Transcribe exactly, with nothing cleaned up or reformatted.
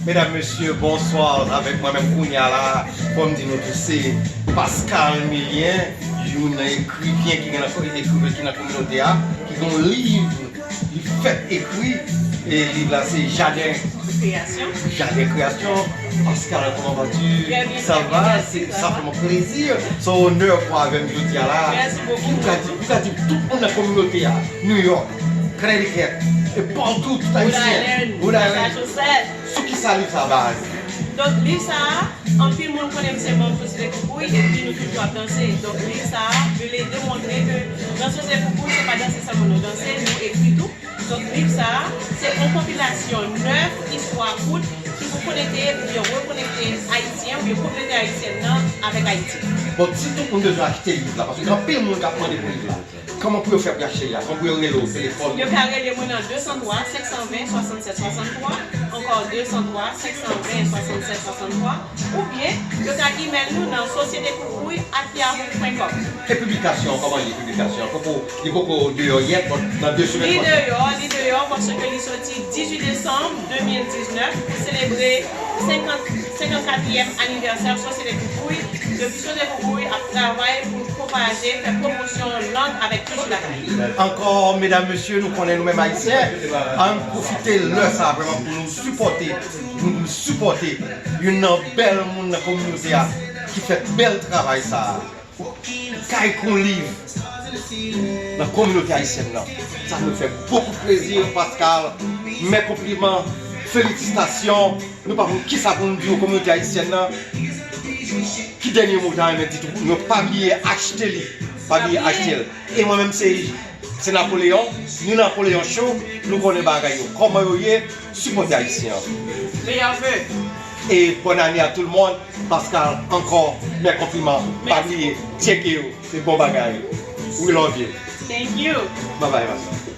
Medam, mesye, bonswa. Avèk mwen menm kounye a la, fò m di nou tou, se Pascal Milien, youn nan ekrivyen ki gen nan, ekriven ki nan kominote a, ki gen yon liv li fèk ekri, e liv la se Jaden, Création. Jaden Kreyasyon. Pascal, comment vas-tu? Très bien, ça très bien, va? Merci, ça va. Ça fait mon plaisir. Se yon onè pou avè m jodi a la. Merci beaucoup. Ki ou ka di, ou ka di tout moun nan kominote a, New York, Connecticut, e partout, tout Ayisyen. Rhode Island, Rhode Island. Massachusetts. Sou ki sa liv sa baz? Donk, liv sa a, anpil moun konnen m se manm Sosyete Koukouy, epi nou toujou ap danse. Donk, liv sa a vle demontre ke nan Sosyete Koukouy, se pa danse sèlman nou danse, nou ekri tou. Donk, liv sa a, se yon konpilasyon nèf istwa kout ki pou konekte oubyen rekonekte Ayisyen oubyen kominote ayisyèn nan avèk Ayiti. Bon, si tout moun bezwen achte liv la, paske gen anpil moun k ap mande pou liv la. Kòman pou yo fè pou yo achte li a? Kòman pou yo rele w, telefòn? Yo ka rele mwen nan de san twa, senk san ven, swasannsèt swasanntwa, ankò de san twa, senk san ven, swasannsèt swasanntwa, oubyen yo ka imèl nou nan société koukouy at yahoo point com. E piblikasyon an, kòman li ye piblikasyon an? Poko, li poko deyò yèt, bon, nan de semèn pwosèn. Li deyò, li deyò, paske li soti dizuit desanm de mil diznèf pou selebre senkant, senkannkatriyèm anivèsè Sosyete Koukouy. Depi Sosyete Koukouy ap travay pou pwopaje, fè pwomosyon lang avèk kilti lakay. Ankò, medam, mesye, nou konnen nou menm Ayisyen, ann pwofite lè sa a vrèman pou nou sipòte, pou nou sipòte youn nan bèl moun nan kominote a ki fè bèl travay sa a. Kay kon liv nan kominote ayisyèn nan. Sa nou fè bokou plezi, Pascal. Mè konpliman, felisitasyon. Nou pa konn kisa pou nou di w kominote ayisyèn nan. Ki dènye mo w ta renmen di tou? Nou pa bliye achte li. Pa bliye achte l. E mwen menm se, se Napoleon. Nou Napoleon Show. Nou konnen bagay yo. Kòman yo ye? Sipòte Ayisyen an. Meilleurs vœux. E bòn ane a tout le monde. Pascal, ankò, mè konpliman. Pa bliye, tcheke yo. Se bon bagay. We love you. Thank you. Bye bye, bye.